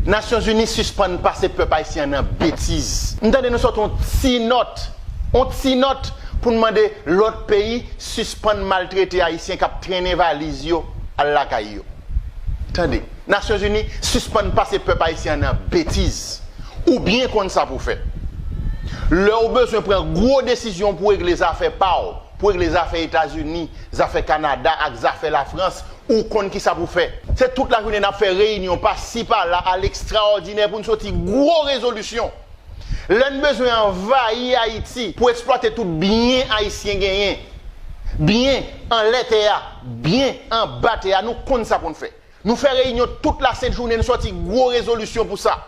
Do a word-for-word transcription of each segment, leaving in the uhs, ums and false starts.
Nasyonzini sispann pase pèp ayisyen an nan betiz. M tande nou sòti yon ti nòt, yon ti nòt pou n mande lòt peyi sispann maltrete ayisyen k ap trennen valiz yo al lakay yo. Tande, Nasyonzini sispann pase pèp ayisyen an nan betiz. Ou byen konn sa pou w fè. Lè w bezwen pran gwo desizyon pou w regle zafè pa w, pou w regle zafè Etazini, zafè Kanada ak zafè Lafrans, ou konn ki sa pou w fè. Se tout lajounen n ap fè reyinyon pasi pala a lekstraòdinè pou n soti gwo rezolisyon. Lè n bezwen anvayi Ayiti pou eksplwate tout byen ayisyen genyen, byen anlè tè a, byen anba tè a, nou konn sa pou n fè. Nou fè reyinyon tout lasent jounen, n sòti gwo rezolisyon pou sa.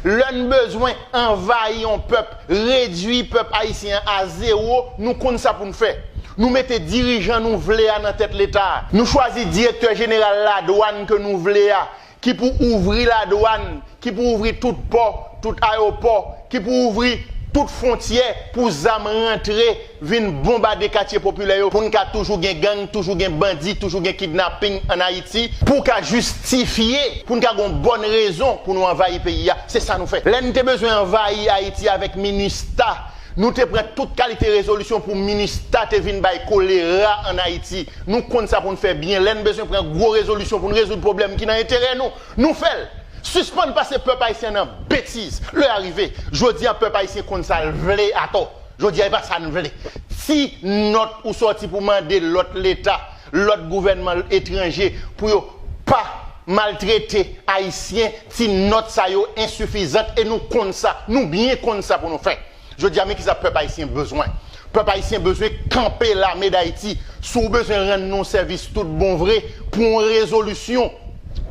Lè n bezwen anvayi yon pèp, redui pèp ayisyen an a zewo, nou konn sa pou n fè. Nou mete dirijan nou vle a nan tèt Leta a. Nou chwazi direktè jeneral ladwàn ke nou vle a, ki pou ouvri ladwàn, ki pou ouvri tout pò, tout ayewopò, ki pou ouvri tout fwontyè pou zam rantre, vin bonbade katye popilè yo, pou n ka toujou gen gang, toujou gen bandi, toujou gen kidnaping ann Ayiti, pou ka jistifye, pou n ka gen yon bòn rezon pou nou anvayi peyi a. Se sa nou fè. Lè n te bezwen anvayi Ayiti avèk minista, nou te pran tout kalite rezolisyon pou minista te vin bay kolera ann Ayiti. Nou konn sa pou n fè byen. Lè n bezwen pran gwo rezolisyon pou n rezoud pwoblèm ki nan enterè nou, nou fè l. Sispann pase pèp ayisyen nan betiz. Lè a rive. Jodi a, pèp ayisyen konn sa l vle atò. Jodi a, e pa sa n vle. Ti nòt ou sòti pou mande lòt leta, lòt gouvènman etranje pou yo pa maltrete ayisyen, ti nòt sa yo ensifizant e nou konn sa. Nou byen konn sa pou nou fè. Jodi a, men kisa pèp ayisyen bezwen. Pèp ayisyen bezwen kanpe Lame Dayiti. Si w bezwen rann nou sèvis tout bon vre, pou yon rezolisyon,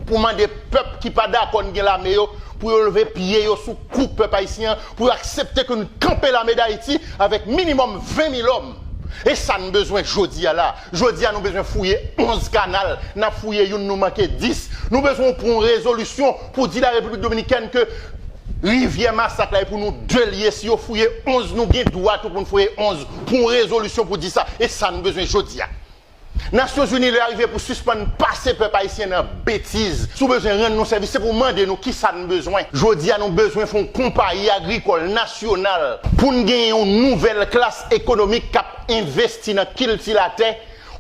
pou mande pèp ki pa dakò n gen lame yo, pou yo leve pye yo sou kou pèp ayisyen an, pou yo aksepte ke n kanpe Lame Dayiti avèk minimòm ven mil òm. E sa n bezwen jodi a la. Jodi a, nou bezwen fouye onz kanal. N ap fouye youn, nou manke dis. Nou bezwen pran yon rezolisyon pou di Larepiblik Dominikèn ke Rivyè Masak la, e pou nou de l ye. Si yo fouye onz, nou gen dwa tou pou n fouye onz, pou yon rezolisyon pou di sa. E sa n bezwen jodi a. Nasyonzini, lè a rive pou sispann pase pèp ayisyen nan betiz. Si w bezwen rann nou sèvis, se pou w mande nou kisa n bezwen. Jodi a, nou bezwen fè yon konpayi agrikòl nasyonal pou n gen yon nouvèl klas ekonomik k ap envesti nan kilti latè,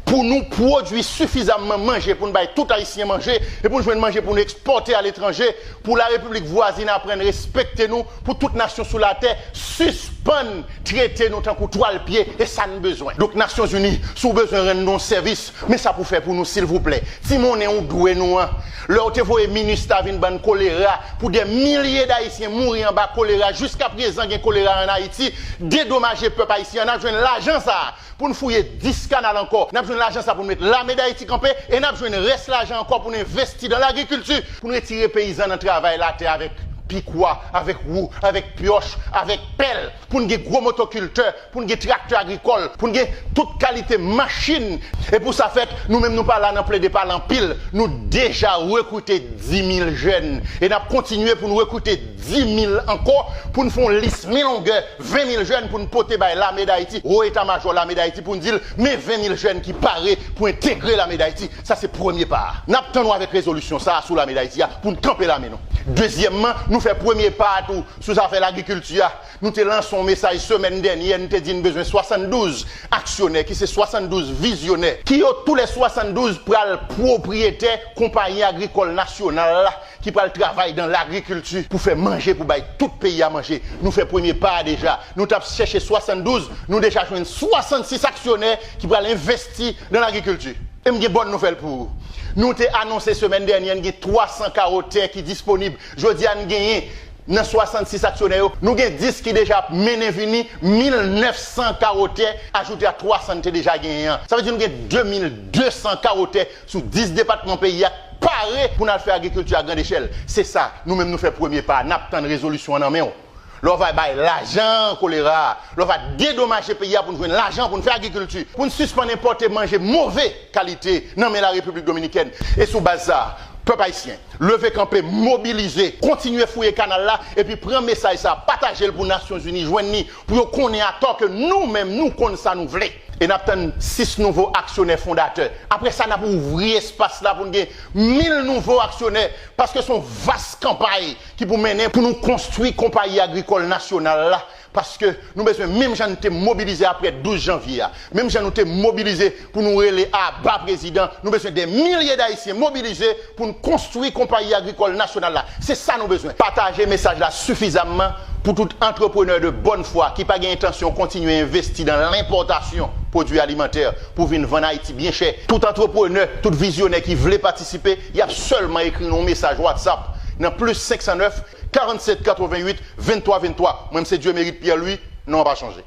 pou nou pwodui sifizamman manje pou n bay tout Ayisyen manje e pou n jwenn manje pou n ekspòte aletranje, pou larepiblik vwazin aprann respekte nou, pou tout nasyon sou latè sispann trete nou tankou twal pye, e sa n bezwen. Donk, Nasyonzini, si w bezwen rann nou sèvis, men sa pou w fè pou nou, silvouplè. Ti monnen ou dwe nou an. Lè w te voye minista vin ban n kolera, pou dè milye d Ayisyen mouri anba kolera, jiskaprezan gen kolera ann Ayiti, dedomaje pèp ayisyen an, n ap jwenn lajan sa a pou n fouye dis kanal ankò. N ap jwenn lajan sa pou n met Lame Dayiti kanpe e n ap jwenn rès lajan ankò pou n envesti dan lagrikilti, pou n retire peyizan nan travay latè avèk pikwa, avèk wou, avèk pyòch, avèk pèl, pou n gen gwo motokiltè, pou n gen traktè agrikòl, pou n gen tout kalite machin. E pou sa fèt, nou menm nou pa la nan plede pale anpil, nou deja rekrite dis mil jèn e n ap kontinye pou n rekrite dis mil ankò pou n fè yon lis men longè, ven mil jèn pou n pote bay Lame Dayiti, Wo Eta Majò Lame Dayiti, pou n di l, men ven mil jèn ki pare pou entegre Lame Dayiti. Sa se premye pa a. N ap tann w avèk rezolisyon sa a sou Lame Dayiti a pou n kanpe lame nou. Dezyèmman, nou fè premye pa a tou sou zafè lagrikilti a. Nou te lanse yon mesaj semèn dènyè, n te di n bezwen swasanndouz aksyonè, ki se swasanndouz vizyonè, ki yo toulè swasanndouz pral pwopriyetè konpayi agrikòl nasyonal la, ki pral travay dan lagrikilti pou fè manje, pou bay tout peyi a manje. Nou fè premye pa a deja. Nou t ap chèche swasanndouz, nou deja jwenn swasannsis aksyonè ki pral envesti dan lagrikilti. E m gen bòn nouvèl pou ou. Nou te anonse semèn dènyè, n gen twa san kawo tè ki disponib. Jodi a, n genyen nan swasannsis aksyonè yo, nou gen dis ki deja ap mennen vini mil nèf san kawo tè, ajoute a twa san n te deja genyen an. Sa vle di nou gen de mil de san kawo tè sou dis depatman peyi a k pare pou n al fè agrikilti a grandechèl. Se sa, nou menm nou fè premye pa a, n ap tann rezolisyon an nan men w. Lè w va bay lajan kolera a, lè w va dedomaje peyi a pou n jwenn lajan pou n fè agrikilti, pou n sispann enpòte manje move kalite nan men Larepiblik Dominikèn. E sou baz sa a, pèp ayisyen, leve kanpe, mobilize, kontinye fouye kanal la, epi pran mesaj sa a, pataje l pou Nasyonzini jwenn li, pou yo konnen atò ke nou menm, nou konn sa nou vle. E n ap tann sis nouvo aksyonè fondatè. Apre sa, n ap ouvri espas la pou n gen mil nouvo aksyonè, paske se yon vas kanpay ki pou mennen pou nou konstwi konpayi agrikòl nasyonal la. Paske nou bezwen, menm jan nou te mobilize apre douz janvye a, menm jan nou te mobilize pou nou rele aba prezidan, nou bezwen de milye d Ayisyen mobilize pou n konstwi konpayi agrikòl nasyonal la. Se sa nou bezwen. Pataje mesaj la sifizamman pou tout antreprenè de bòn fwa ki pa gen entansyon kontinye envesti nan lenpòtasyon pwodui alimantè pou vin vann Ayiti byen chè. Tout antreprenè, tout vizyonè ki vle patisipe, y ap sèlman ekri nou yon mesaj WhatsApp nan plis senk san nèf, karannset katreventuit, venntwa venntwa. Mwen, m se Dieumerit Pierre Louis, non an pa chanje.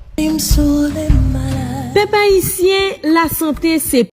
Pèp ayisyen, lasante se